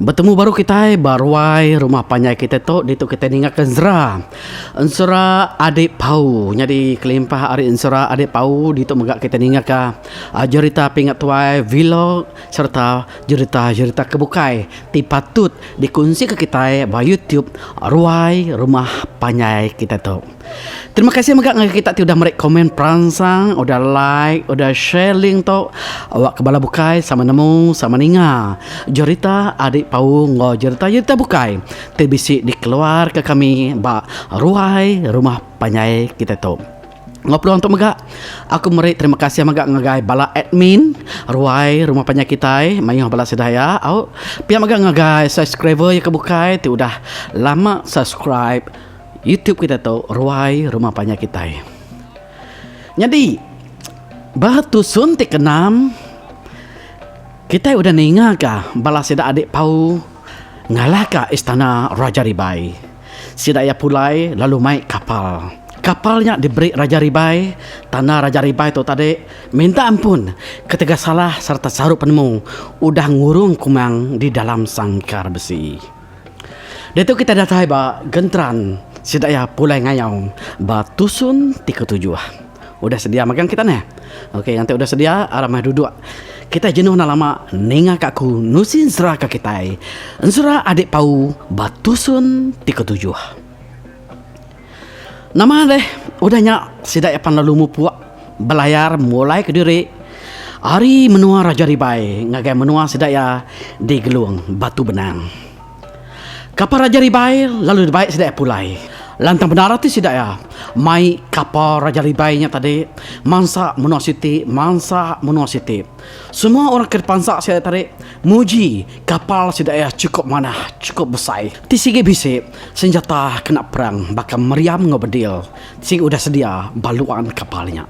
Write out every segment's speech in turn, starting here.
Betemu baru kitai ba ruai rumah panjai kitai tu ditu kitai ninga ke ensera. Ensera Adik Pau. Nyadi kelimpah ari ensera Adik Pau ditu mega kitai ninga ka jerita Pingat Tuai, vlog sereta jerita-jerita ke bukai ti patut dikunsika kitai ba YouTube ruai rumah panjai kitai tu. Terima kasih mega ngagai kita ti udah meri komen peransang, udah like, udah share link tu awak ke bala bukai sama nemu sama ninga jerita adik pau enggau jerita-jerita bukai ti bisi dikeluarka kami ba ruai rumah panjai kita tu. Enggau peluang tu mega aku meri terima kasih mega ngagai bala admin ruai rumah panjai kitai mayuh bala sida iya au. Pia mega ngagai subscriber iya ke bukai ti udah lama subscribe. YouTube kita tu ruai rumah panjai kitai. Nyadi ba tusun ti keenam kitai udah ninga ka bala sida adik pau ngalah ka istana Raja Ribai. Sida iya pulai lalu mai kapal. Kapal nya diberi Raja Ribai, tanda Raja Ribai tu tadi minta ampun ketegal salah sereta saru penemu udah ngurung Kumang di dalam sangkar besi. Diatu kitai datai ba genteran sida iya pulai ngayau ba tusun ti ketujuh. Udah sedia magang kita neh. Okey enti udah sedia aram meh duduk. Kitai jenuh enda lama ninga ka aku nusi ensera ka kitai. Ensera adik pau ba tusun ti ketujuh. Nama deh udah nya sida iya pan lalu mupuk belayar mulai kediri ari menua Raja Ribai ngagai menua sida iya di Gelung Batu Benang. Kapal Raja Ribai lalu dibai sida iya pulai. Lantang bendar ati sida iya mai kapal Raja Ribai nya tadi mansa menua siti mansa menua siti. Semua orang ke dipansa sida tadi muji kapal sida iya chukup manah chukup besai ti sigi bisi senjata kena perang baka meriam enggau bedil ti sigi udah sedia ba luan kapal nya.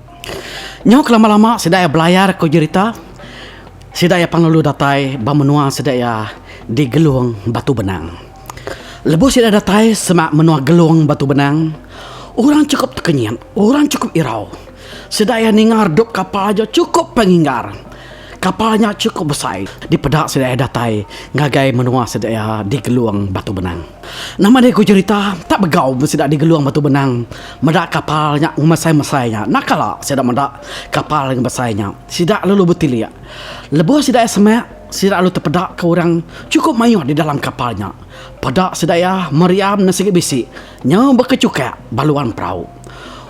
Nyau kelama-lama sida iya belayar ku jerita. Sida iya panglalu datai ba menua sida iya di Gelung Batu Benang. Lebuh sida datai semak menua Gelung Batu Benang, orang chukup tekenyit, orang chukup irau. Sida iya ninga redup kapal aja chukup penginggar. Kapal nya chukup besai dipeda sida iya datai ngagai menua sida iya di Gelung Batu Benang. Nama deh ku jerita tak begau meh sida di Gelung Batu Benang meda kapal nya ngemesai-mesai nya. Enda kala sida meda kapal ngemesai nya. Sida lalu betilik. Lebuh sida iya semak, sida lalu tepedaka orang chukup mayuh di dalam kapal nya. Peda sida iya meriam enda sigi bisi, nyau bekechukak ba luan perau.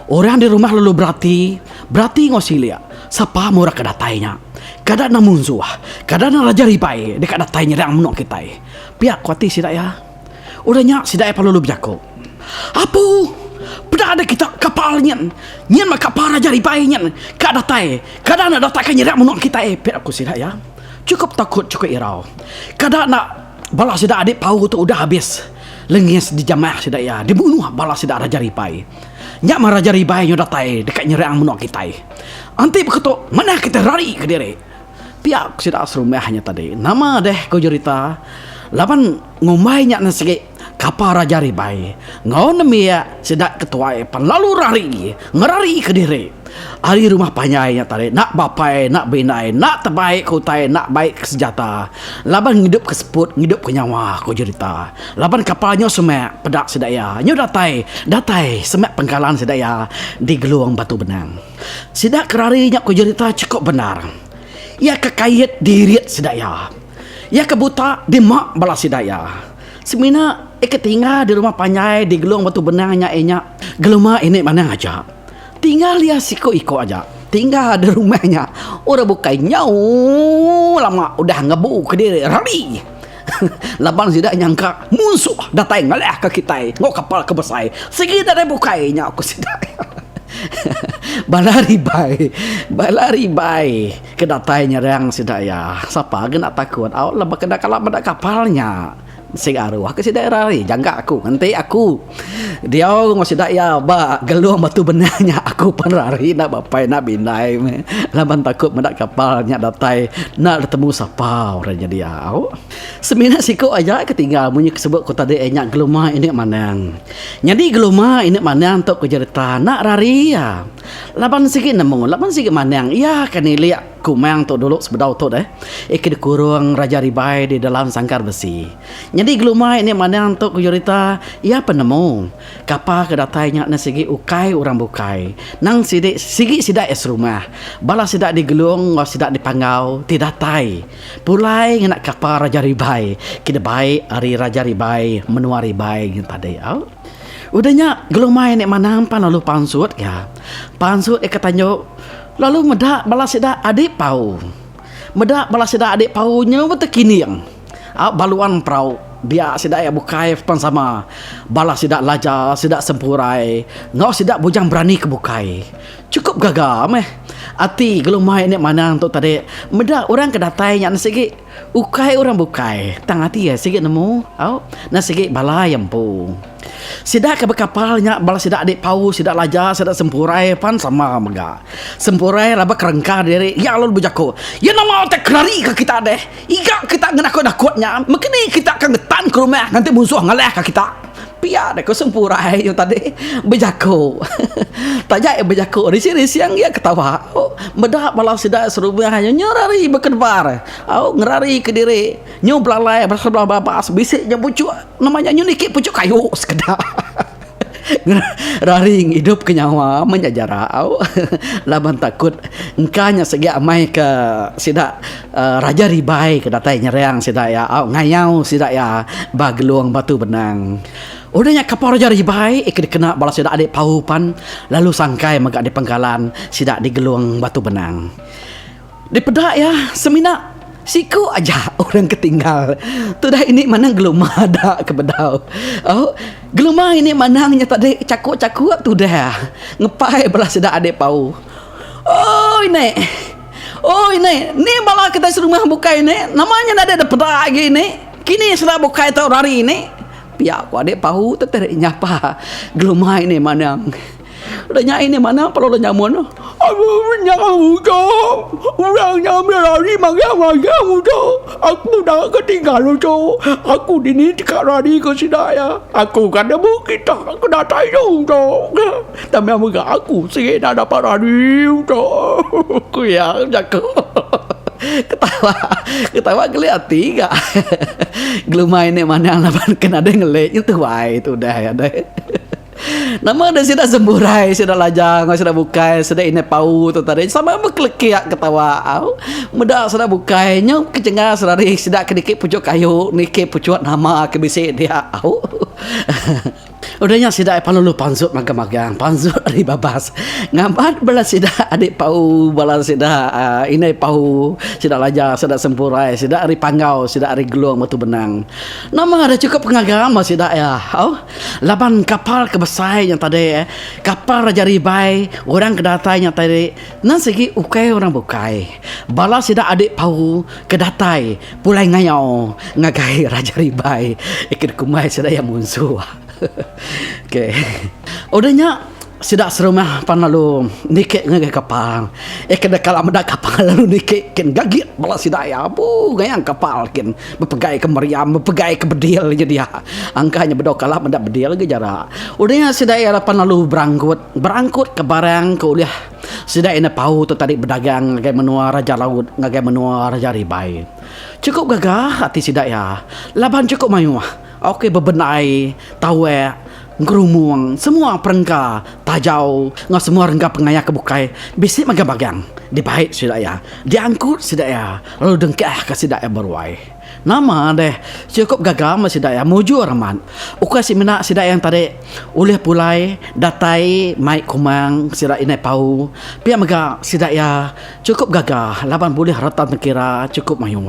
Orang di rumah lalu berati, berati enggau silik, sapa meh orang ke datai nya. Kada enda munsuh, kada enda Raja Ribai deka datai nyerang menua kitai. Pia ku ati sida iya. Udah nya sida iya lalu bejaku, Apu! Peda deh kita kapal nyin. Nyin meh kapal Raja Ribai nyin ka datai. Kada enda datai ka nyerang menua kitai, pia ku sida iya. Chukup takut chukup irau. Kada enda bala sida adik pau tu udah abis lengis dijamah sida iya, dibunuh bala sida Raja Ribai. Nya meh Raja Ribai nyau datai deka nyerang menua kitai. Enti baka tu manah kitai rari kediri. Pia ku sida serumah nya tadi. Nama deh ku jerita laban ngumbai nya ne sigi kapal Raja Ribai enggau nembiak sida ketuai pan lalu rari ngerari kediri ari rumah panjai nya tadi enda bapai enda bindai enda tebai ke utai enda bai ke sejata laban ngidup ke seput ngidup ke nyawa ku jerita laban kapal nyau semak peda sida iya nyau datai datai semak pengkalan sida iya di Gelong Batu Benang. Sida ke rari nya ku jerita chukup bendar. Iya ke kait dirit sida iya. Iya ke buta dima bala sida iya. Semina iya ke tinggal di rumah panjai di Gelong Batu Benang nya iya nya Geluma ini manang aja. Tinggal iya siku-iku aja. Tinggal di rumah nya orang bukai nyau lama udah ngebu kediri rari. Laban sida nyangka munsuh datai ngalahka kitai enggau kapal ke besai. Sigi nadai bukai nya ku sida. Bala ribai, bala ribai ke datai nyerang sida iya. Sapa agi enda takut au laban kena kala meda kapal nya. Sigi aruh ke sida iya rari jangka aku enti aku diau enggau sida iya ba Gelong Batu Benang nya aku pan rari enda bapai enda bindai meh laban takut meda kapal nya datai enda tetemu sapa orang nya diau. Semina siku aja ke tinggal munyi ke sebut ku tadi iya nya Geluma Ini Manang. Nyadi Geluma Ini Manang tu ku jerita enda rari iya. Laban sigi nemu, laban sigi manang iya ke nilik Kumang tu dulu sebedau tu deh. Ika dikurung Raja Ribai di dalam sangkar besi. Nyadi gelumai ni manang tu ku jerita iya penemu. Kapa ke datai nya ne sigi ukai orang bukai. Nang sidi sigi sida iya serumah. Bala sida di Gelung enggau sida di Panggau ti datai pulai ngena kapa Raja Ribai ke dibai ari Raja Ribai menua Ribai nyin tadi au. Udah nya gelumai ni manang pan lalu pansut ga. Pansut iya ke tanju lalu meda bala sida adi pau. Meda bala sida adi pau nyau betekining. Au baluan perau dia sida iya bukai pan sama bala sida Laja, sida Sempurai enggau sida Bujang Berani ke bukai. Chukup gaga meh ati gelumai enda manang tu tadi meda orang ke datai nya ne sigi ukai orang bukai tang ati iya sigi nemu au ne sigi bala iya empu. Sida ke bekapal nya bala sida adi pau sida Laja sida Sempurai pan sama mega. Sempurai laban kerengka diri iya lalu bejaku, Iya nama utai kerari ka kita deh. Iga kita ngenakut-nakut nya, mekeni kita ke ngetan ke rumah nganti munsuh ngalahka kita. Pia deh ku Sempurai nya tadi bejaku. Taja iya bejaku rising-rising iya ketawa. Meda bala sida serumah nya nyerari bekedebar. Au ngerari kediri nyu belalai ba sebelah babas bisi nya puchuk nama nya nyu niki puchuk kayu sekeda. Rari ngidup ke nyawa meh nya jara au laban takut engka nya sigi amai ke sida Raja Ribai ke datai nyerang sida iya au ngayau sida iya ba Gelong Batu Benang. Udah nya kapal Raja Ribai ke dikena bala sida adik pau pan lalu sangkai mega di pangkalan sida di Gelong Batu Benang. Dipeda iya semina siku aja orang ke tinggal. Tudah ini manang geluma da ke bedau. Au geluma ini manang nya tadi chakuk-chakuk tudah ngepai bala sida adik pau. Oi ne. Oi ne, ni bala kitai serumah bukai ne, nama nya nadai da peda agi ne. Kini sida bukai tau rari ne. Pia ku adik pau teteri nyapa geluma ini manang. Udah nya ini mana perlu nyamun. Aduh nya ujo. Orang nya rari magang magang ujo. Aku dah ketinggal ujo. Aku dini deka rari ke sida ya. Aku kan nemu kita ke datai tu ujo. Tang meh mega aku sigi enda dapat rari ujo. Ku iya jaku. Ketawa ketawa geli ati ga. Gelumai enda manang laban ke nadai ngeli nya tuai tudah iya deh. Nama deh sida semburai, sida lajang enggau sida bukai, sida indai pau tu tadi sama bekelekik ketawa au. Meda sida bukai nyau kechenga serari sida ke niki puchuk kayu, niki puchuk nama ke bisi dia au. Udah nya sida lalu pansut magang-magang, pansut ari babas. Ngaban bala sida adik pau, bala sida aaa indai pau, sida lajang, sida sempurai, sida ari panggau, sida ari gelong batu benang. Nama deh chukup pengaga meh sida iya au. Laban kapal ke besai nya tadi kapal Raja Ribai orang ke datai nya tadi endang sigi ukai orang bukai. Bala sida adik pau ke datai pulai ngayau ngagai Raja Ribai ke dikumbai sida iya munsuh. Okay. Udah nya Sida serumah pan lalu niki ngagai kapal. Iya ke deka meda kapal lalu niki kin gagit bala sida iya abu ngayang kapal kin bepegai ke meriam bepegai ke bedil nya dia. Angka nya bedau kala meda bedil ga jara. Udah nya sida iya pan lalu berangkut berangkut ke barang ke ulih sida iya nepau tu tadi bedagang ngagai menua Raja Laut ngagai menua Raja Ribai. Chukup gaga ati sida iya laban chukup mayuh ok bebendai tawak Ngerumung semua perengka tajau enggau semua rengka pengaya ke bukai bisi mega bagang dibai sida iya, diangkut sida iya lalu dengkahka sida iya beruai. Nama deh chukup gaga meh sida iya mujur amat. Ukai semina sida iya tadi ulih pulai datai mai kumang sida indai pau pia mega sida iya chukup gaga laban bulih reta tengkira chukup mayuh.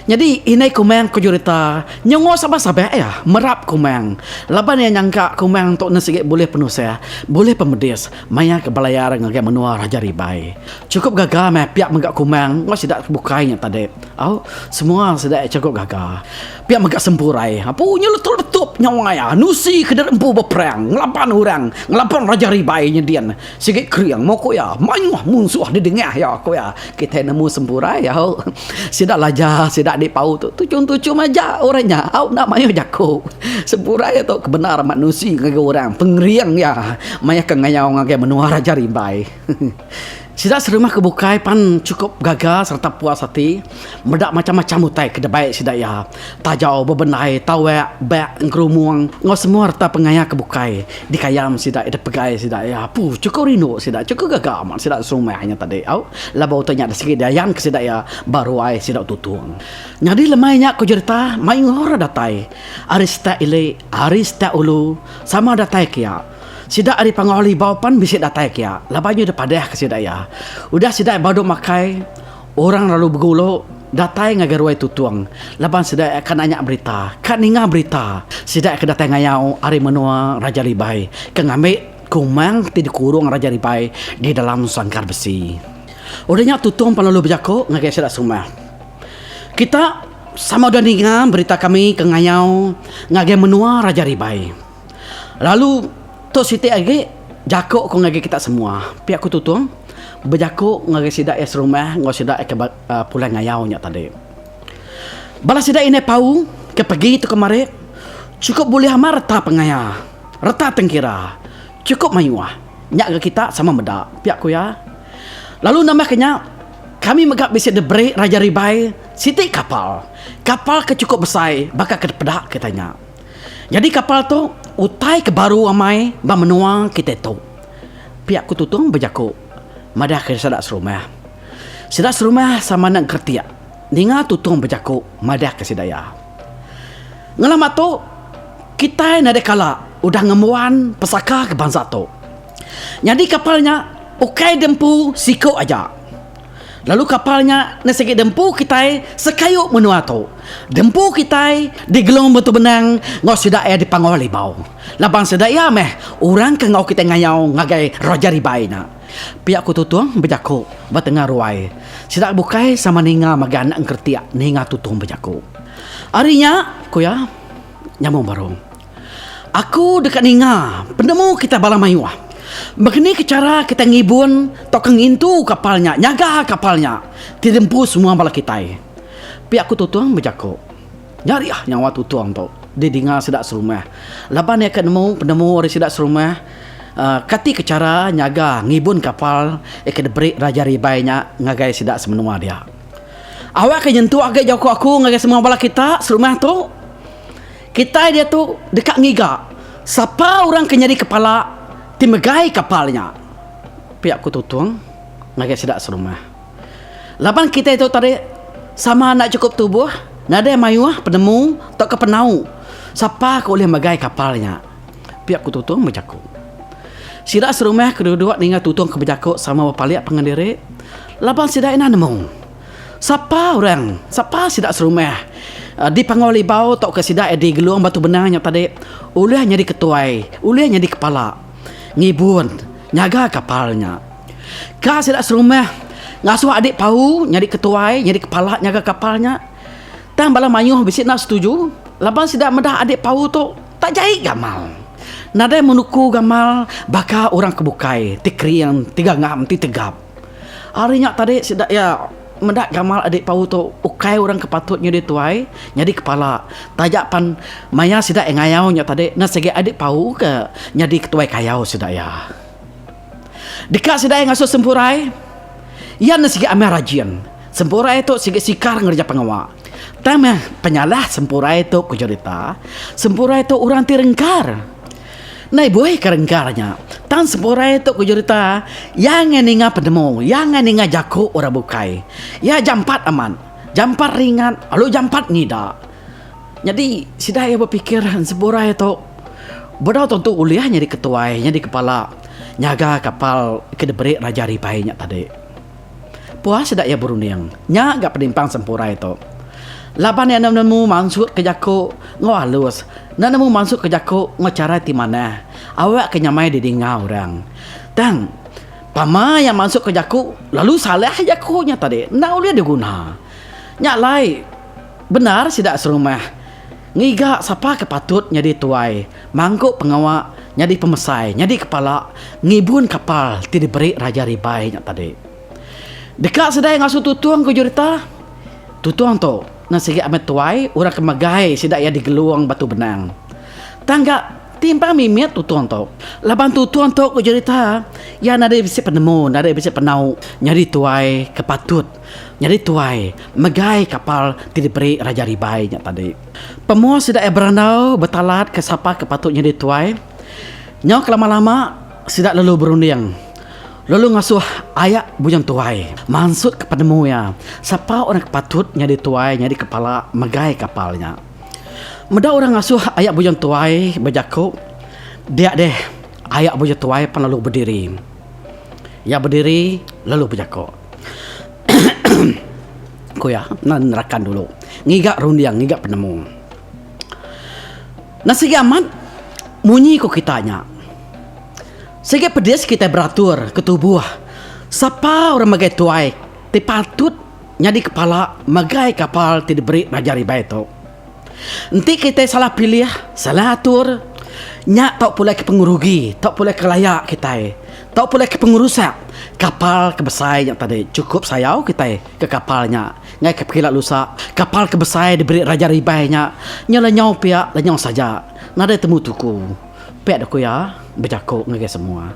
Nyadi indai Kumang ku jerita nyungu sabak-sabak iya merap Kumang laban iya nyangka Kumang tu enda sigi bulih penusah bulih pemedis maya ke belayar ngagai menua Raja Ribai. Chukup gaga meh piak mega Kumang enggau sida bukai nya tadi. Au semua sida chukup. chukup gaga. Pia mega Sempurai. Apu nya letup-letup nyawa iya nusi ke diri empu beperang ngelaban orang ngelaban Raja Ribai nyedin sigi kering mo ku iya mayuh munsuh didengah iya ku iya. Kitai nemu Sempurai au sida Laja sida adi Pau tu tuchum-tuchum aja orang nya au enda mayuh jaku. Sempurai tu ke bendar amat nusi ngagai orang pengering iya maya ke ngayau ngagai menua Raja Ribai. Sida serumah ke bukai pan chukup gaga sereta puas ati meda macham-macham utai ke dibai sida iya. Tajau, bebendai, tawak, bak, engkerumung enggau semua reta pengaya ke bukai dikayam sida iya dipegai sida iya. Apu chukup rindu sida, chukup gaga amat sida serumah nya tadi au laban utai nya sigi diayan ke sida iya ba ruai sida Tutong. Nyadi lemai nya ku jerita mayuh orang datai ari setak ili, ari setak ulu sama datai ke iya. Sida ari Panggau Libau pan bisi datai kia laban nya dipadahka sida iya. Udah sida badu makai, orang lalu begulu datai ngagai ruai Tutong laban sida iya ka nanya berita, ka ninga berita sida ke datai ngayau ari menua Raja Ribai ke ngambi Kumang ti dikurung Raja Ribai di dalam sangkar besi. Udah nya Tutong pan lalu bejaku ngagai sida serumah. Kita sama udah ninga berita kami ke ngayau ngagai menua Raja Ribai. Lalu tu siti agi jaku ku ngagai kita semua. Pia ku Tutong bejaku ngagai sida iya serumah enggau sida iya ke pulai ngayau nya tadi. Bala sida indai pau ke pegi tu kemari chukup bulih amat reta pengaya, reta tengkira chukup mayuh. Nya ga kita sama meda, pia ku iya. Lalu nambahka nya kami mega bisi diberi Raja Ribai siti kapal. Kapal ke chukup besai baka ke dipeda kita nya. Nyadi kapal tu utai ke baru amai ba menua kitai tu. Pia ku Tutong bejaku madahka sida serumah. Sida serumah sama enda ngeretik ninga Tutong bejaku madahka sida iya. Ngelama tu kitai nadai kala udah ngembuan pesaka ke bansa tu. Nyadi kapal nya ukai dempu siku aja. Lalu kapal nya enda sigi dempu kitai sekayu menua tu. Dempu kitai di Gelong Batu Benang enggau sida iya di Panggau Libau. Laban sida iya meh orang ke enggau kitai ngayau ngagai Raja Ribai nya. Pia ku Tutong bejaku ba tengah ruai. Sida bukai sama ninga mega anak engkeretik ninga Tutong bejaku. Ari nya, ku iya, nyambung baru. Aku deka ninga penemu kita bala mayuh. Bekeni ke chara kita ngibun tauka ngintu kapal nya, nyaga kapal nya ti diempu semua bala kitai. Pia ku Tutong bejaku. Nya riah nyawa Tutong tu didinga sida serumah. Laban iya ke nemu penemu ari sida serumah kati ke chara nyaga ngibun kapal iya ke diberi Raja Ribai nya ngagai sida semenua dia. Awakka nyentuk agi jaku aku ngagai semua bala kita serumah tu. Kitai diatu deka ngiga sapa orang ke nyadi kepala ti megai kapal nya, pia ku Tutong ngagai sida serumah. Laban kitai tu tadi sama enda chukup tubuh, nadai mayuh penemu tauka penau sapa ke ulih megai kapal nya, pia ku Tutong bejaku. Sida serumah ke duduk ninga Tutong ke bejaku sama bepalik pangan diri laban sida enda nemu. Sapa orang, sapa sida serumah di Panggau Libau tauka sida di Gelong Batu Benang nya tadi ulih nyadi ketuai, ulih nyadi kepala ngibun nyaga kapal nya. Ka sida serumah ngasuh adik Pau nyadi ketuai, nyadi kepala nyaga kapal nya. Tang bala mayuh bisi enda setuju laban sida meda adik Pau tu tak jai gamal. Nadai menuku gamal baka orang ke bukai ti kering, ti gangam, ti tegap. Ari nya tadi sida iya meda gamal adik pau tu ukai orang ke patut nyadi tuai nyadi kepala taja pan maya sida iya ngayau nya tadi enda sigi adik pau ke nyadi ketuai kayau sida iya. Deka sida iya ngasuh Sempurai iya enda sigi amai rajin. Sempurai tu sigi sikar ngereja pengawa. Tang meh penyalah Sempurai tu ku jerita, Sempurai tu orang ti rengkar. Ndai buai ke rengkar nya. Tang Sempurai tu ku jerita, iya enggai ninga penemu, iya enggai ninga jaku orang bukai. Iya jampat amat, jampat ringat lalu jampat ngida. Nyadi sida iya bepikir Sempurai tu bedau tentu ulih nyadi ketuai, nyadi kepala nyaga kapal ke diberi Raja Ribai nya tadi. Puas sida iya berunding. Nya ga penimpang Sempurai tu. Laban iya enda nemu mansut ke jaku enggau alus, enda nemu mansut ke jaku enggau chara ti manah, awak ke nyamai didinga orang. Tang, pama iya mansut ke jaku lalu salah jaku nya tadi enda ulih diguna. Nya alai. bendar sida serumah ngiga sapa ke patut nyadi tuai mangku pengawa nyadi pemesai nyadi kepala ngibun kapal ti diberi Raja Ribai nya tadi. Deka sedai ngasuh Tutong ku jerita, Tutong tu enda sigi amat tuai orang ke megai sida iya digelung Batu Benang. Tang ga timpang mimit Tutong tu laban Tutong tu ku jerita iya nadai bisi penemu nadai bisi penau nyadi tuai ke patut nyadi tuai megai kapal ti diberi Raja Ribai nya tadi. Pemua sida iya berandau betalat ke sapa ke patut nyadi tuai nyau kelama-lama sida lalu berunding. Lalu ngasuh aya Bujang Tuai mansut ke penemu iya sapa orang ke patut nyadi tuai nyadi kepala megai kapal nya. Meda orang ngasuh aya Bujang Tuai bejaku dia deh aya Bujang Tuai pan lalu bediri. Iya bediri lalu bejaku ku iya nerakan dulu ngiga runding ngiga penemu. Enda sigi amat munyi ku kita nya. Sigi pedis kitai beratur ke tubuh sapa orang megai tuai ti patut nyadi kepala megai kapal ti diberi Raja Ribai tu. Enti kitai salah pilih, salah atur, nya tau pulai ke pengerugi, tau pulai ke laya kitai, tau pulai ke pengerusak kapal ke besai nya tadi. Chukup sayau kitai ke kapal nya ngagai ke pekila lusa kapal ke besai diberi Raja Ribai nya nya lenyau pia lenyau saja nadai temu tuku. Pia deh ku iya bejaku ngagai semua.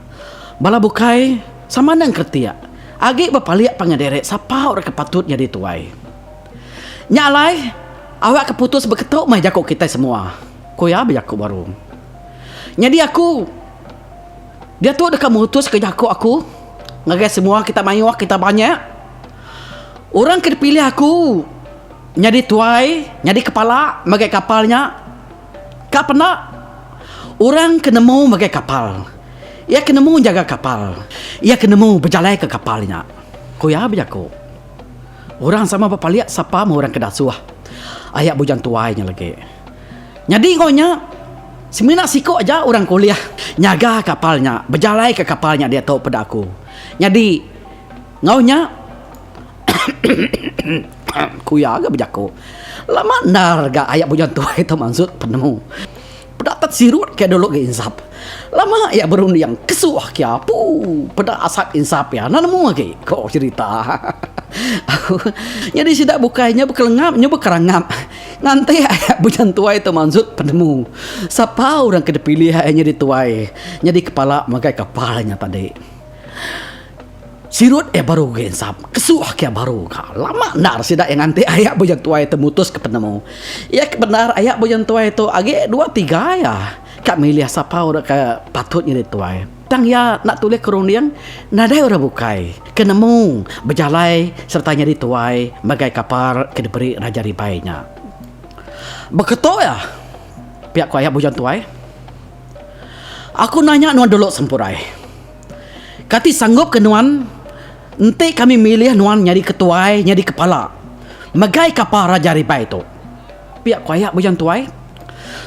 Bala bukai sama neng keretik agi bepalik pangan diri sapa orang ke patut nyadi tuai. Nya alai awak ke putus beketu meh jaku kitai semua, ku iya bejaku baru. Nyadi aku diatu deka mutuska jaku aku ngagai semua kita mayuh kita banyak. Orang ke dipilih aku nyadi tuai nyadi kepala megai kapal nya. Ka penda, orang ke nemu megai kapal, iya ke nemu njaga kapal, iya ke nemu bejalaika kapal nya, ku iya bejaku. Orang sama bepalik sapa meh orang ke dasuh aya bujang tuai nya lagi. Nyadi enggau nya, semina siku aja orang ke ulih nyaga kapal nya, bejalaika kapal nya diatu peda aku. Nyadi enggau nya. Ku iya ga bejaku. Lama endar ga aya bujang tuai tu mansut penemu. Peda tat sirut ke dulu ga insap. Lama iya berunding kesuh ke apu peda asap insap iya enda nemu agi ko cherita. Nyadi sida bukai nya bekelengap nya bekerangap nganti aya bujang tuai tu mansut penemu. Sapa orang ke dipilih iya nyadi tuai nyadi kepala megai kapal nya tadi. Sirut iya baru ga insap, kesuh ke iya baru ga. Lama endar sida iya nganti aya Bujang Tuai tu mutus ke penemu. Iya ke bendar aya Bujang Tuai tu agi dua tiga iya ka milih sapa orang ke patut nyadi tuai. Tang iya enda tulih ke runding nadai orang bukai ke nemu bejalai sereta nyadi tuai megai kapal ke diberi Raja Ribai nya. Beketu iya pia ku aya Bujang Tuai. Aku nanya nuan dulu Sempurai. Kati sanggup ke nuan enti kami milih nuan nyadi ketuai nyadi kepala megai kapal Raja Ribai tu? Pia ku aya Bujang Tuai.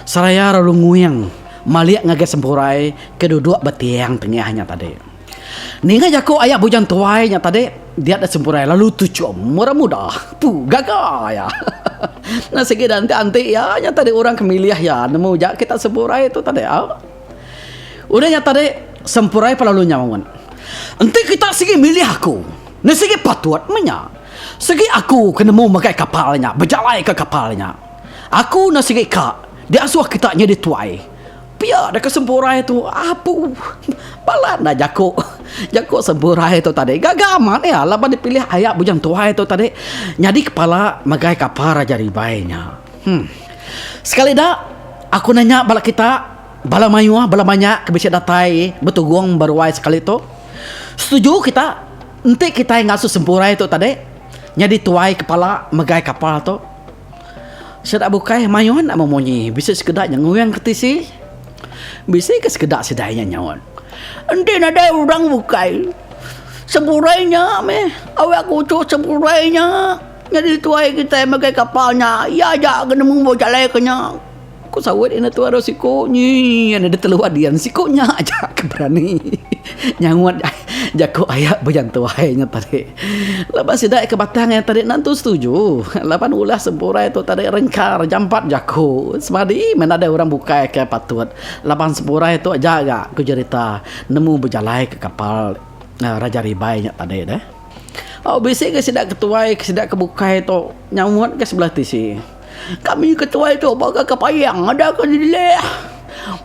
Seraya lalu nguing malik ngagai Sempurai ke duduk ba tiang tengah nya tadi. Ninga jaku aya Bujang Tuai nya tadi dia deh Sempurai lalu tuchum murah mudah. Pu gaga iya. Enda sigi dah anti-anti iya nya tadi orang ke milih iya nemu ja kita Sempurai tu tadi au. Udah nya tadi Sempurai pelalu nyaut. Enti kita sigi milih aku, ne sigi patut meh nya. Sigi aku ke nemu megai kapal nya, bejalaika kapal nya. Aku ne sigi ka diasuh kita nyadi tuai. Pia deka Sempurai tu, apu. Balat enda jaku. Jaku Sempurai tu tadi gaga amat iya laban dipilih aya Bujang Tuai tu tadi nyadi kepala megai kapal Raja Ribai nya. Huh. Sekali da aku nanya bala kita, bala mayuh, bala banyak ke bisi datai betugung ba ruai sekali tu. Setuju kita enti kitai ngasuh Sempurai tu tadi nyadi tuai kepala megai kapal tu? Sida bukai mayuh enda memunyi bisi sekeda nya nguing ke tisi. Bisi ke sekeda sida nya nyaut. Enti nadai orang bukai, Sempurai nya meh awak ku Sempurai nya. Nyadi tuai kitai megai kapal nya, iya aja ke nemu bejalai ke nya. Ku saut ina tuai ro siku nyi enda diteluan dian siku nya aja ke berani nyaut. Jaku aya Bujang Tuai nya tadi. Laban sida ke batang iya tadi nentu setuju laban ulah Sempurai tu tadi rengkar jampat jaku. Semadi meh nadai orang bukai ke patut laban Sempurai tu aja ga ku jerita nemu bejalai ke kapal Raja Ribai nya tadi deh. Au bisi ga sida ke tuai ke sida ke bukai tu nyaut ga sebelah tisi. Kami ke tuai tu baka ke payang ada ke dilih.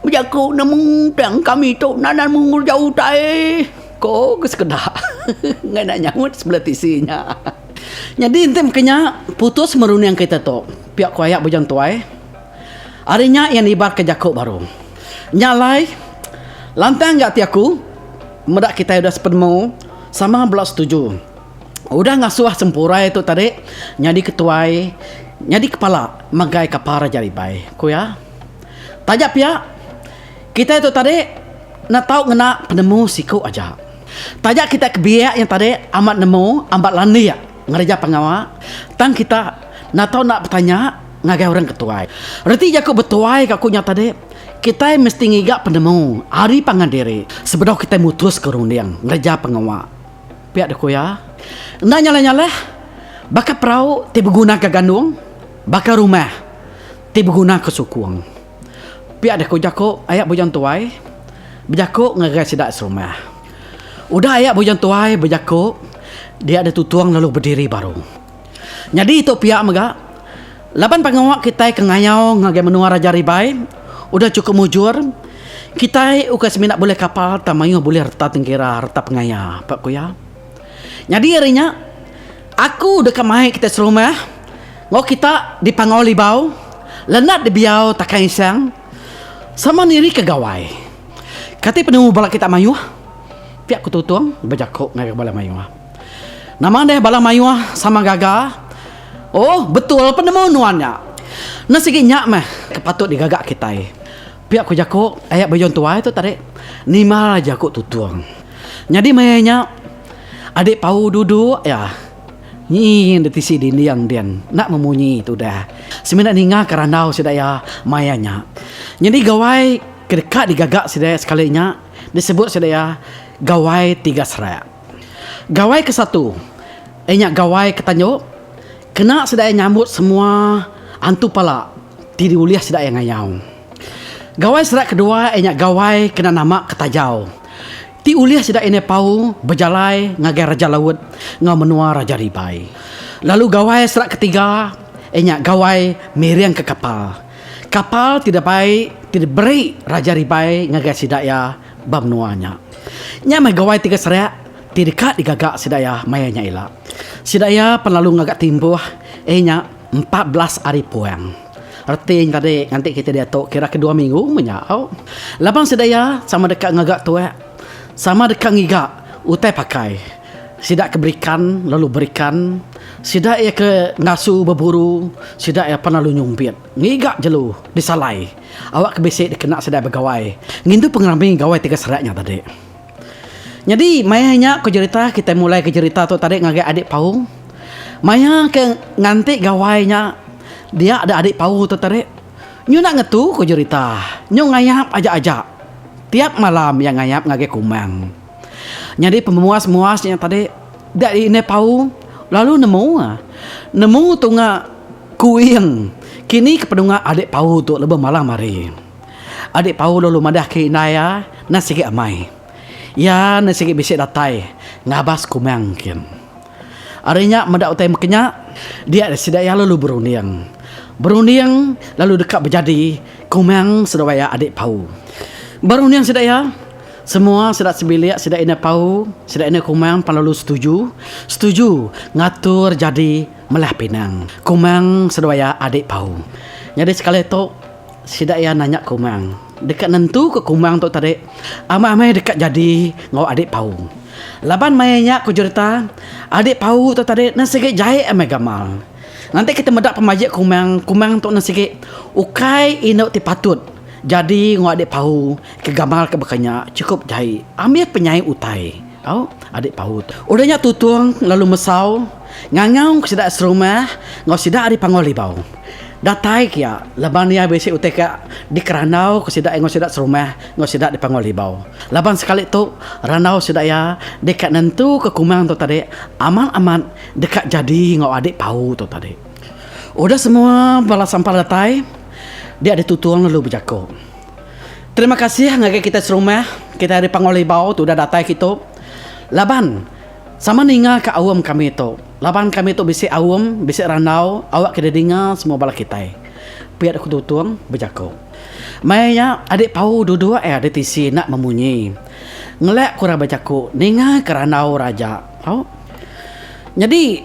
Bejaku nemu tang kami tu nadai nemu ngereja utai, ko ke sekeda enggai enda nyaut sebelah tisi nya. Nyadi enti meka nya putus merunding kita tu pia ku aya Bujang Tuai. Ari nya iya nibar ke jaku baru. Nya alai lantang ga ati aku meda kitai udah sepenemu sama bela setuju. Udah ngasuh Sempurai tu tadi nyadi ketuai nyadi kepala megai kapal Raja Ribai, ku iya. Taja pia, kitai tu tadi enda tau ngena penemu siku aja. Taja kita ke biak nya tadi amat nemu amat landik ngereja pengawa tang kita enda tau enda betanya ngagai orang ke tuai. Reti jaku betuai ka ku nya tadi, kitai mesti ngiga penemu ari pangan diri sebedau kitai mutuska runding ngereja pengawa. Pia deh ku iya. Enda nyalah-nyalah baka perau ti begunaka gandung, baka rumah ti begunaka sukung. Pia deh ku jaku aya Bujang Tuai bejaku ngagai sida serumah. Udah aya Bujang Tuai bejaku, dia deh Tutong lalu bediri baru. Nyadi tu pia mega, laban pengawa kitai ke ngayau ngagai menua Raja Ribai udah chukup mujur, kitai ukai semina bulih kapal tang mayuh bulih reta tengkira, reta pengaya, pa ku iya. Nyadi ari nya, aku deka mai kitai serumah enggau kita di Panggau Libau, Lenat di Biau Takang Isang sama nirika gawai. Kati penemu bala kita mayuh? Pia ku Tutong bejaku ngagai bala mayuh. Nama deh bala mayuh sama gaga. Oh betul penemu nuan nya. Enda sigi nya meh ke patut digaga kitai. Pia ku jaku aya Bejun Tuai tu tadi nimbal jaku Tutong. Nyadi maya nya adik Pau duduk iya nyi di tisi dinding din enda memunyi tudah semina ninga ke randau sida iya maya nya. Nyadi gawai ke deka digaga sida iya sekali nya disebut sida iya Gawai Tiga Serak. Gawai ke satu iya nya gawai ke tanju kena sida iya nyambut semua antu pala ti diulih sida iya ngayau. Gawai serak kedua iya nya gawai kena nama ke tajau ti ulih sida indai pau bejalai ngagai Raja Laut enggau menua Raja Ribai. Lalu gawai serak ketiga iya nya gawai miring ke kapal. Kapal ti dibai ti diberi Raja Ribai ngagai sida iya ba menua nya. Nya meh gawai tiga serak ti deka digaga sida iya maya nya ila. Sida iya pan lalu ngaga timpuh iya nya 14 hari puang. Reti nya tadi nganti kitai diatu kira ke dua minggu meh nya au. Laban sida iya sama deka ngaga tuak, sama deka ngiga utai pakai. Sida ke berikan lalu berikan, sida iya ke ngasu beburu, sida iya pan lalu nyumpit ngiga jelu disalai. Awak ke bisi dikena sida begawai ngintu pengerami gawai tiga serak nya tadi. Nyadi maya nya ku jerita kitai mulai ke jerita tu tadi ngagai adik Pau. Maya ke nganti gawai nya dia da adik Pau tu tadi nyu enda ngetu ku jerita nyu ngayap aja-aja tiap malam iya ngayap ngagai Kumang. Nyadi pemuas-muas nya tadi dia indai Pau lalu nemu nemu tunga Kuing, kini ke penunga adik Pau tu lebuh malam hari. Adik Pau lalu madah ke indai iya enda sigi amai. Iya enda sigi bisi datai ngabas Kumang kin. Ari nya meda utai meka nya, dia sida iya lalu berunding. Berunding lalu deka bejadi Kumang seduai iya adik Pau. Berunding sida iya. Semua sida sebilik sida indai Pau, sida indai Kumang pan lalu setuju, setuju ngatur jadi melah pinang. Kumang seduai iya adik Pau. Nyadi sekali tu sida iya nanya Kumang, deka nentuka Kumang tu tadi amai-amai deka jadi enggau adik Pau. Laban maya nya ku jerita, adik Pau tu tadi nang sigi jai amai gamal. Nganti kita meda pemajik Kumang, Kumang tu nang sigi ukai indu ti patut jadi enggau adik Pau. Ke gamal ke baka nya chukup jai ambih penyai utai tau adik paut. Udah nya Tutong lalu mesau. Ngangau ke sida serumah enggau sida ari Panggau Libau. Datai kia laban iya bisi utai ka dikerandau ke sida enggau sida serumah enggau sida di Panggau Libau. Laban sekali tu randau sida iya deka nentu ke Kumang tu tadi amat amat deka jadi enggau adik Pau tu tadi. Udah semua bala sampal datai dia ditutung lalu bejaku. Terima kasih ngagai kita serumah kita ari Panggau Libau tu udah datai kitu laban sama ninga ka aum kami tu laban kami tu bisi aum bisi randau awak ke didinga semua bala kitai. Pia ku Tutong bejaku. Maya nya adik Pau duduk iya di tisi enda memunyi. Ngelak ku orang bejaku ninga ka randau raja. Au. Nyadi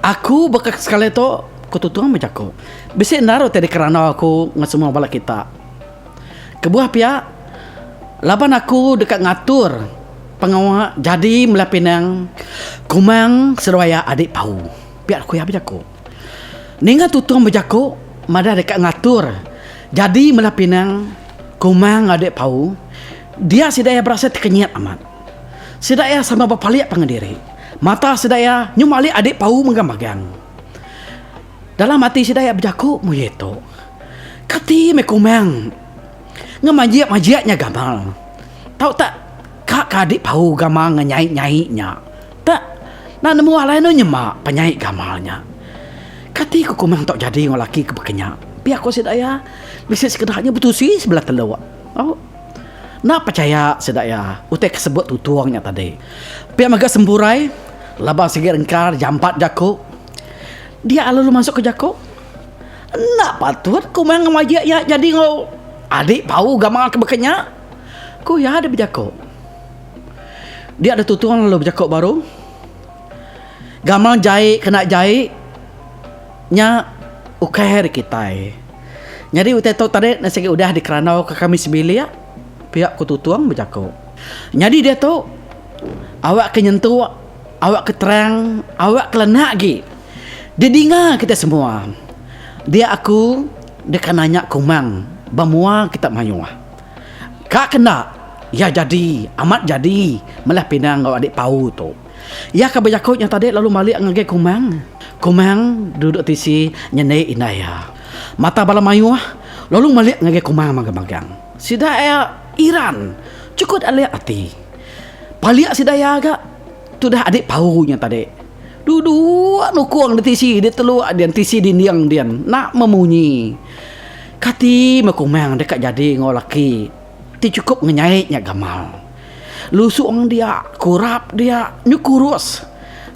aku baka sekali tu ku Tutong bejaku. Bisi endar utai dikerandau aku enggau semua bala kita. Kebuah pia, laban aku deka ngatur pengawa jadi Melah Pinang Kumang seduai iya adik Pau. Pia ku iya bejaku. Ninga Tutong bejaku madah deka ngatur jadi Melah Pinang Kumang adik Pau, dia sida iya berasai tekenyit amat. Sida iya sama bepalik pangan diri. Mata sida iya nyu malik adik Pau magang-magang. Dalam ati sida iya bejaku munyi tu. Kati meh kumang ngemajik majik nya gamal. Tau tak ka ka adik pau gamal ngenyai nyai nya. Tak enda nemu alai anu nyema penyai gamal nya. Kati ku kumang tau jadi enggau laki ke baka nya. Pia ku sida iya bisi sekeda nya betusi sebelah teluk. Au enda pechaya sida iya utai ke sebut tutung nya tadi. Pia mega sempurai laban sigi rengkar jampat jaku. Dia lalu masuk ke jaku. Enda patut ku meh ngemajik iya jadi enggau adik pau gamal ke baka nya, ku iya deh bejaku. Dia deh tutung lalu bejaku baru. Gamal jai kena jai nya ukai ari kitai. Nyadi utai tu tadi ne sigi udah dikerandau ke kami sebilik pia ku tutung bejaku. Nyadi diatu awak ke nyentuk awak ke terang awak ke lenak agi. Didinga kita semua. Dia aku deka nanya Kumang ba mua kita mayuh. Ka ke enda iya jadi amat jadi melah pinang enggau adik Pau tu. Iya ke bejaku nya tadi lalu malik ngagai Kumang. Kumang duduk tisi nyendi indai iya. Mata bala mayuh lalu malik ngagai Kumang magang-magang. Sida iya iran chukut alik ati. Palik sida iya ga tudah adik Pau nya tadi. Duduk nukung di tisi di teluk dian tisi dinding dian enda memunyi. Kati meh Kumang deka jadi enggau laki ti chukup ngenyai nya gamal. Lusung dia, kurap dia, nyu kurus.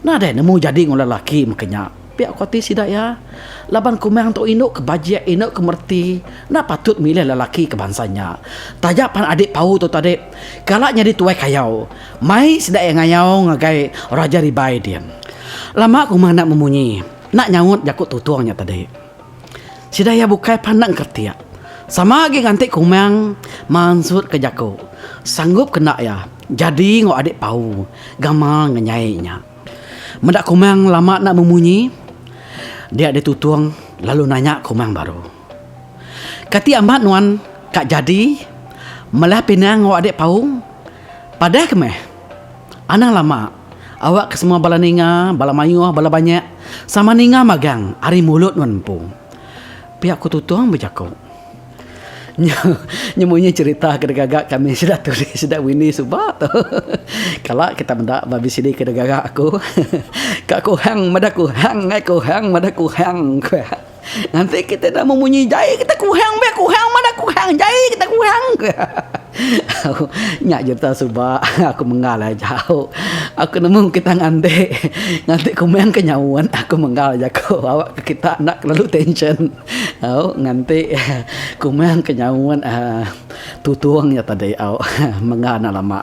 Nadai nemu jadi enggau lelaki meka nya. Pia ku ati sida iya. Laban Kumang tu indu ke bajik indu ke mereti enda patut milih lelaki ke bansa nya. Taja pan adik Pau tu tadi kala nyadi tuai kayau. Mai sida iya ngayau ngagai Raja Ribai din. Lama ku meh enda memunyi, enda nyaut jaku tutung nya tadi. Sida iya bukai pan enda engkeretik. Sama agi nganti Kumang mansutka jaku. Sanggup ke enda iya jadi enggau adik Pau gamal ngenyai nya. Meda Kumang lama enda memunyi, dia ditutung lalu nanya Kumang baru. Kati amat nuan ka jadi melah pinang enggau adik Pau? Padah ke meh. Anang lama. Awak ke semua bala ninga, bala mayuh, bala banyak sama ninga magang ari mulut nuan empu. Pia ku Tutong bejaku. Nya nya munyi cherita ke digaga kami sida Turi sida Winnie suba tu. Kala kita meda ba VCD ke digaga aku. Ka kuhang meda kuhang ai kuhang meda kuhang ku iya. Nganti kita enda memunyi jai kita kuhang meh kuhang mana kuhang jai kita kuhang. Nya jerita suba aku menggal aja au. Aku nemu kita nganti nganti kumang ke nyaut aku menggal jaku awak ke kita enda kelalu tension au nganti kumang ke nyaut uhh tutung nya tadi au menggal enda lama.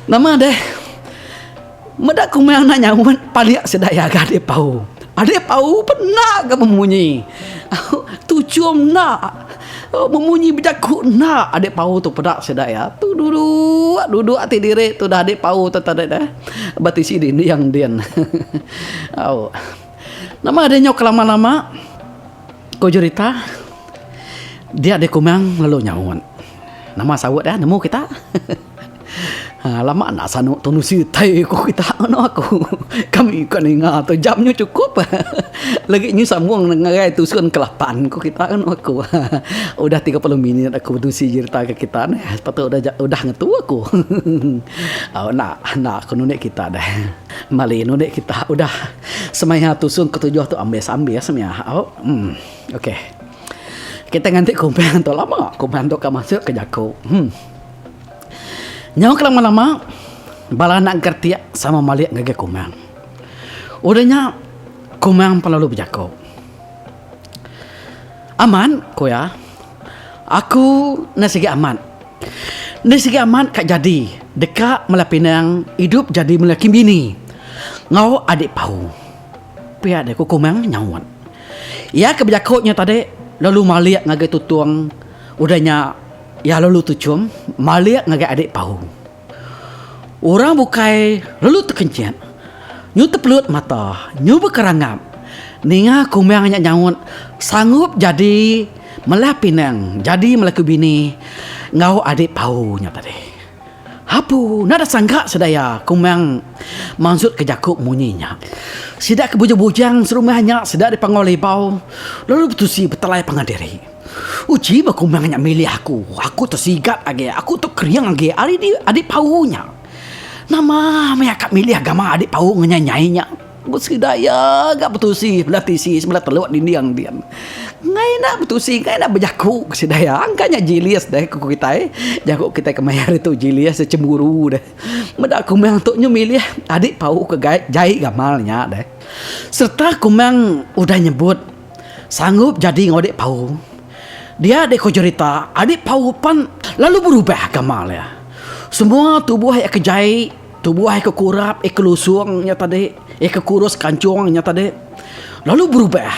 Nama deh. Meda kumang enda nyaut palik sida iya ga adik pau. Adik pau pen enda ga memunyi. Tuchum enda memunyi bejaku enda adik pau tu peda sida iya. Tu duduk duduk ati diri tudah adik pau tu tadi deh ba tisi dinding din. Au. Nama deh nyau kelama lama ku jerita dia deh kumang lalu nyaut. Nama saut iya nemu kita. Lama enda sanu tu nusi utai ku kita anu aku. Kami ka ninga tu jam nyu chukup. Lagi nyu sambung ngagai tusun ke lapan ku kita anu aku. Udah 30 minit aku benusi jerita ke kita neh. Patut udah udah ngetu aku. Au enda enda aku nunik kita deh. Mali nunik kita udah semaya tusun ke tujuh tu ambis ambis mih au. Em okey. Kita nganti kumang tu lama kumang tu ka masuk ke jaku. Em. Nyau ke lama-lama, bala anak Gertik sama malik ngagai Kumang. Udah nya, Kumang pan lalu bejaku. Amat, ku iya, aku enda sigi amat. Enda sigi amat ka jadi deka mela pinang idup jadi melaki bini enggau adik pau. Pia deh ku Kumang nyaut. Iya ke bejaku nya tadi lalu malik ngagai Tutong udah nya. Iya lalu tuchum malik ngagai adik Pau. Orang bukai lalu tekenyit, nyu tepelut mata, nyu bekerangap ninga Kumang nya nyaut sanggup jadi melah pinang jadi melaki bini enggau adik Pau nya tadi. Apu enda da sangka sida iya Kumang mansut ke jaku munyi nya. Sida ke bujang-bujang serumah nya sida dipanggau Libau lalu betusi betelai pangan diri. Uji ba Kumang nya milih aku, aku tu sigat agi, aku tu kering agi ari di adik pau nya. Nama meh ka milih gama adik pau ngenyai-nyai nya. Ku sida iya ga betusi sebelah tisi sebelah teluk dinding din. Enggai enda betusi enggai enda bejaku ku sida iya. Engka nya jilis deh ku kitai. Jaku kitai kemaya hari tu jilis chemburu deh. Meda kumang tu nyu milih adik pau ke jai gamal nya deh. Sereta kumang udah nyebut sanggup jadi enggau adik pau. Dia deh ku jerita adik pau pan lalu berubah gamal iya. Semua tubuh iya ke jai. Tubuh ai ke kurap, ai ke lusung nya tadi, ai ke kurus kanchung nya tadi lalu berubah.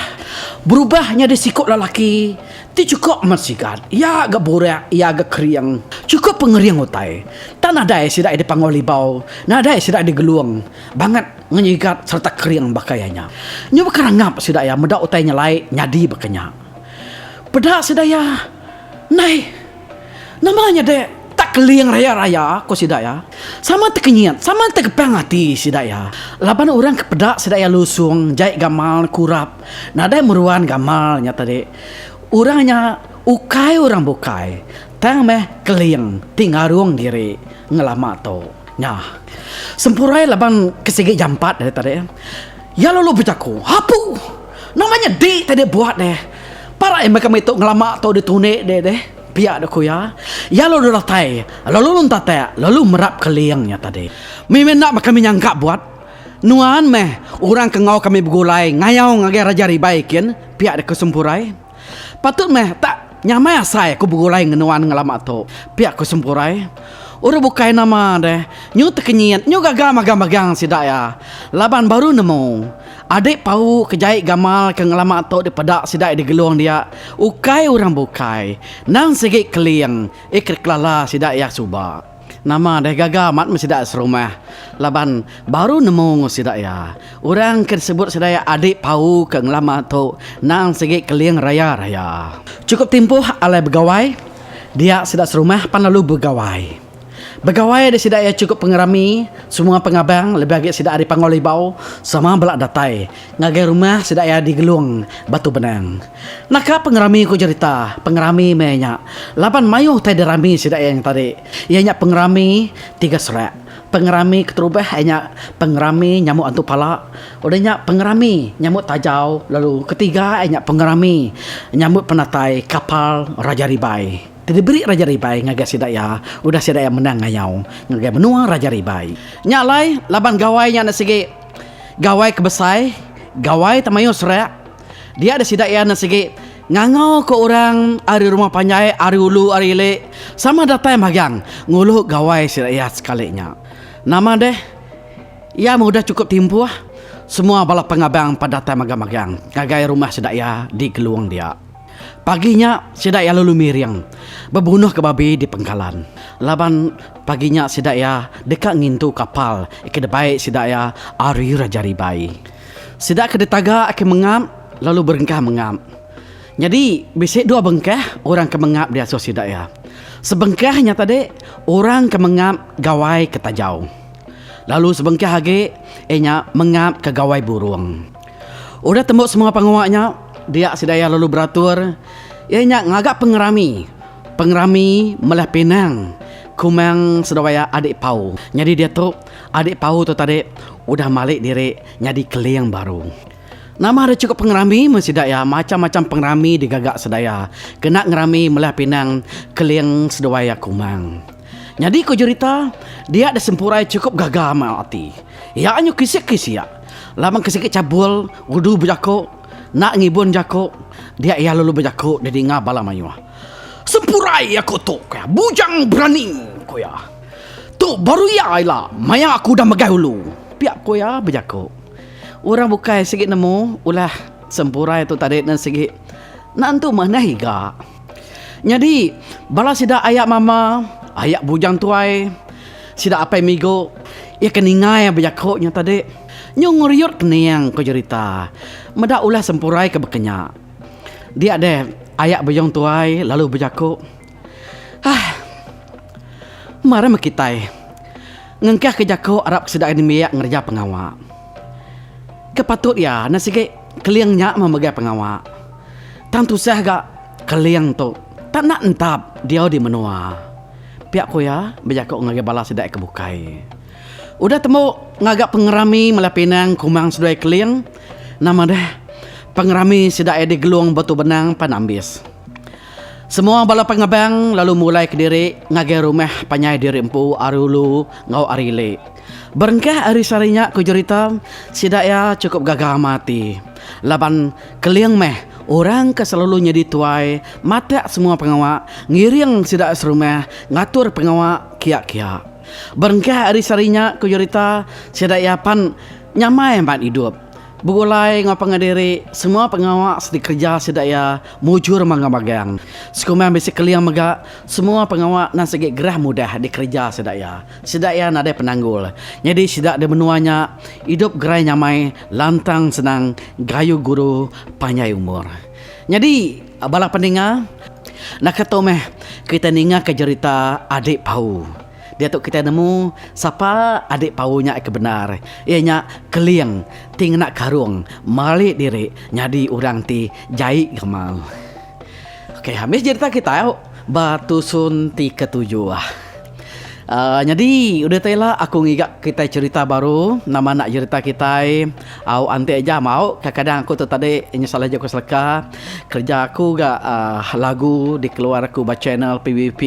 Berubah nyadi siku lelaki ti chukup amat sigat. Iya ga burak, iya ga kering. Chukup pengering utai. Tang nadai sida iya dipanggau libau, nadai sida iya digelung bangat ngenyigat sereta kering baka iya nya. Nyu bekerangap sida iya meda utai nyelai nyadi baka nya. Peda sida iya, Ndai. Nama nya deh tak keling raya-raya ko sida iya. Sama tekenyit, sama tegepang ati sida iya. Laban orang ke peda sida iya lusung, jai gamal, kurap, nadai meruan gamal nya tadi. Orang nya ukai orang bukai tang meh keling ti ngarung diri ngelama tu. Nya. Sempurai laban ke sigi jampat deh tadi. Iya lalu bejaku, Apu! Nama nya di tadi buat deh. Parai meh kami tu ngelama tu ditunik deh deh. Pia deh ku iya. Iya lalu datai, lalu nentatak, lalu merap keling nya tadi. Mih enda meh kami nyangka buat. Nuan meh orang ke enggau kami begulai ngayau ngagai Raja Ribai kin, pia deh ku Sempurai. Patut meh tak nyamai asai aku begulai enggau nuan ngelama tu, pia ku Sempurai. Orang bukai nama deh, nyu tekenyit, nyu gaga magang-magang sida iya laban baru nemu. Adik pau ke jai gamal ke ngelama tu dipeda sida digelung dia ukai orang bukai nang sigi keling ik kelala sida iya suba. Nama deh gaga amat meh sida serumah laban baru nemu enggau sida iya. Orang ke disebut sida iya adik pau ke ngelama tu nang sigi keling raya raya. Chukup timpuh alai begawai dia sida serumah pan lalu begawai. Begawai deh sida iya chukup pengerami, semua pengabang lebih agi sida ari Panggau Libau sama bela datai ngagai rumah sida iya di Gelung Batu Benang. Naka pengerami ku jerita, pengerami meh nya laban mayuh utai dirami sida iya nya tadi iya nya pengerami tiga serak, pengerami keterubah iya nya pengerami nyambut antu pala, udah nya pengerami nyambut tajau lalu ketiga iya nya pengerami nyambut penatai kapal Raja Ribai. Ti diberi Raja Ribai ngagai sida iya udah sida iya menang ngayau ngagai menua Raja Ribai. Nya alai laban gawai nya enda sigi gawai ke besai, gawai te mayuh serak, dia deh sida iya enda sigi ngangau ke orang ari rumah panjai, ari ulu ari ili sama datai magang ngulu gawai sida iya sekali nya. Nama deh iya meh udah chukup timpuh semua bala pengabang pa datai magang-magang ngagai rumah sida iya di Gelung dia. Pagi nya sida iya lalu miring bebunuhka babi di pengkalan laban pagi nya sida iya deka ngintu kapal ke dibai sida iya ari Raja Ribai. Sida ke ditaga ke mengap lalu berengkah mengap. Nyadi bisi dua bengkah orang ke mengap diasuh sida iya. Sebengkah nya tadi orang ke mengap gawai ke tajau. Lalu sebengkah agi iya nya mengap ke gawai burung. Udah tembu semua pengawa nya, dia sida iya lalu beratur iya nya ngaga pengerami. Pengerami melah pinang Kumang seduai iya Adik Pau. Nyadi diatu Adik Pau tu tadi udah malik diri nyadi Keling baru. Nama deh chukup pengerami meh sida iya macham-macham pengerami digaga sida iya kena ngerami melah pinang Keling seduai iya Kumang. Nyadi ku jerita dia deh Sempurai chukup gaga amat ati. Iya anyu kisik-kisik laban ke sigi chabul udu bejaku enda ngibun jaku dia iya lalu bejaku didinga bala mayuh. Sempurai aku tu ku iya bujang berani ku iya. Tu baru iya ila maya aku udah megai ulu pia ku iya bejaku. Orang bukai sigi nemu ulah Sempurai tu tadi ne sigi enda entu manah iga. Nyadi bala sida aya mama, aya bujang tuai, sida apai migu iya ke ninga iya bejaku nya tadi nyu ngeriut kening ku jerita meda ulah Sempurai ke baka nya. Dia deh aya bujang tuai lalu bejaku, Hah. Marah meh kitai. Ngengkah ke jaku arap ke sida nembiak ngereja pengawa. Ke patut iya enda sigi keling nya meh megai pengawa. Tang tusah ga keling tu tak enda entap diau di menua. Pia ku iya bejaku ngagai bala sida ke bukai. Udah tembu ngaga pengerami Melah Pinang Kumang seduai Keling, nama deh pengerami sida iya di Gelong Batu Benang pan ambis. Semua bala pengabang lalu mulai kediri ngagai rumah panjai diri empu ari ulu enggau ari ili. Berengkah ari sehari nya ku jerita, sida iya chukup gaga amat ati laban Keling meh orang ke selalu nyadi tuai matak semua pengawa ngiring sida serumah ngatur pengawa kia-kia. Berengkah ari sehari nya ku jerita, sida iya pan nyamai amat idup. Begulai enggau pangan diri, semua pengawa dikereja sida iya mujur magang-magang. Sekumbang bisi keling mega, semua pengawa endang sigi gerah mudah dikereja sida iya. Sida iya nadai penanggul. Nyadi sida di menua nya idup gerai nyamai, lantang senang, gayu guru, panjai umur. Nyadi bala peninga, naka tu meh kita ningaka jerita Adik Pau. Diatu kitai nemu sapa adik pau nya ke bendar, iya nya Keling ti ngena karung mali diri nyadi orang ti jai gamal. Ok ambis jerita kitai ba tusun ti ketujuh. Aaa nyadi udah tai ila aku ngiga kitai cherita baru nama anak jerita kitai au anti aja mau kadang aku tu tadi inya salah jaku seleka kereja aku ga aaa lagu dikeluar aku ba channel PBP.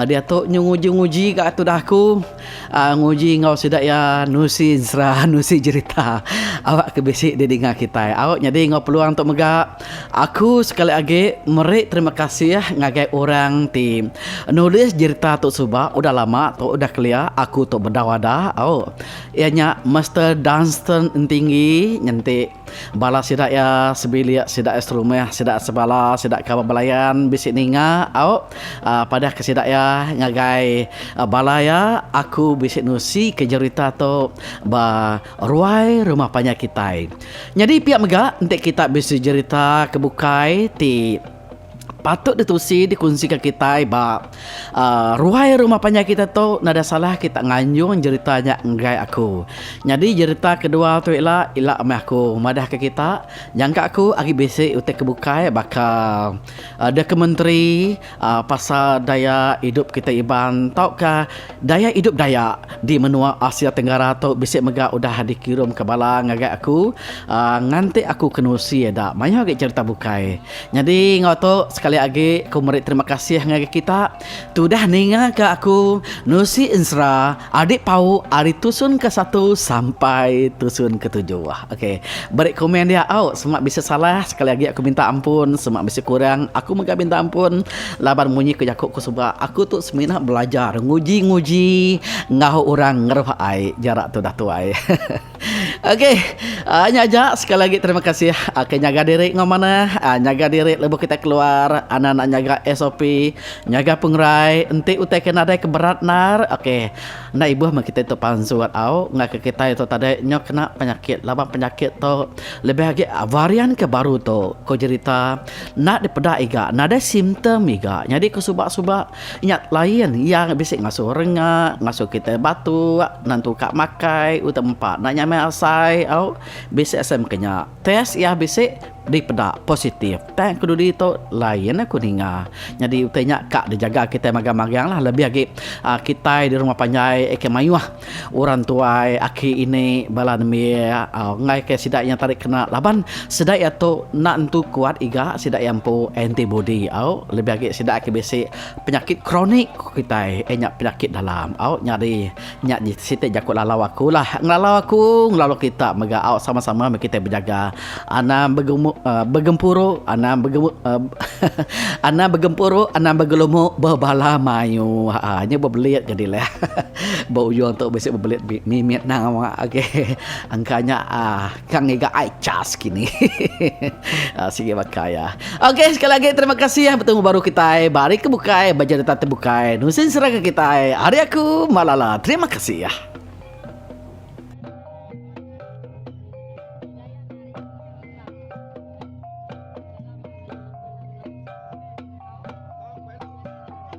Diatu nyu nguji-nguji ga tudah aku nguji enggau sida iya nusi ensera nusi jerita awak ke bisi didinga kitai. Au nyadi enggau peluang tu mega aku sekali agi meri terima kasih ngagai orang ti nulis jerita tu suba udah lama tu udah kelia aku tu bedau ada au iya nya Mister Dunstan Entinggi nyenti. Bala sida iya sebilik, sida iya serumah, sida sebala, sida kaban belayan bisi ninga au padah ke sida iya ngagai bala iya aku bisi nusi ke jerita tu ba ruai rumah panjai kitai. Nyadi pia mega enti kita bisi jerita ke bukai ti. Patut ditusi dikunsika kitai ba ruai rumah panjai kita tu nadai salah kita nganjung jerita nya enggai aku. Nyadi jerita kedua tu ila ila meh aku madah ke kita nyangka aku agi bisi utai ke bukai baka dokumentari pasal daya idup kitai Iban tauka daya idup Dayak di menua Asia Tenggara tu bisi mega udah dikirum ke bala ngagai aku nganti aku ke nusi ida mayuh agi jerita bukai. Nyadi enggau tu sekali agi aku meri terima kasih ngagai kita ti udah ninga ka aku nusi ensera Adik Pau ari tusun ke satu sampai tusun ke tujuh. Ok beri komen dia au sema bisi salah sekali agi aku minta ampun sema bisi kurang aku mega minta ampun laban munyi ku jaku ku suba aku tu semina belajar nguji nguji enggau orang ngeruh ai jarak tudah tuai. Okey, nya aja sekali agi terima kasih ke nyaga diri enggau manah, nyaga diri lebuh kita keluar anak anak nyaga SOP, nyaga pengerai enti utai ke nadai ke berat endar okey enda ibuh meh kitai tu pansut au ngagai kitai tu tadi nyau kena penyakit laban penyakit tu lebih agi varian ke baru tu ko jerita enda dipeda iga nadai simptom iga nyadi ke suba suba Nya lain iya bisi ngasuh renga, ngasuh kitai batuk, nentu ka makai utai empa enda nyamai asai au bisi asai meka nya. Test iya bisi dipeda positif. Tang ke dudi tu lain aku ninga. Nyadi utai nya ka dijaga kitai magang-magang lah lebih agi aaa kitai di rumah panjai ke mayuh orang tuai aki ini bala nembiak aaa enggai ke sida iya tadi kena laban sida iya tu enda entu kuat iga sida iya empu antibody au lebih agi sida ke bisi penyakit kronik ku kitai iya nya penyakit dalam au nyadi nya siti jaku lalau aku lah ngelalau aku ngelalau kita mega au sama sama meh kitai bejaga anang begemu begempuru anang begemu anang begempuru anang begelumu bebala mayuh aa nya bebelit jadi leh ba ujung tu bisi bebelit mimit nama okey engka nya aa. Ka ngiga ai cas kini. Sigi baka iya. Okey sekali agi terima kasih betemu baru kitai ba hari ke bukai ba jerita ti bukai. Nusin serang ke kitai. Ari aku Malala. Terima kasih.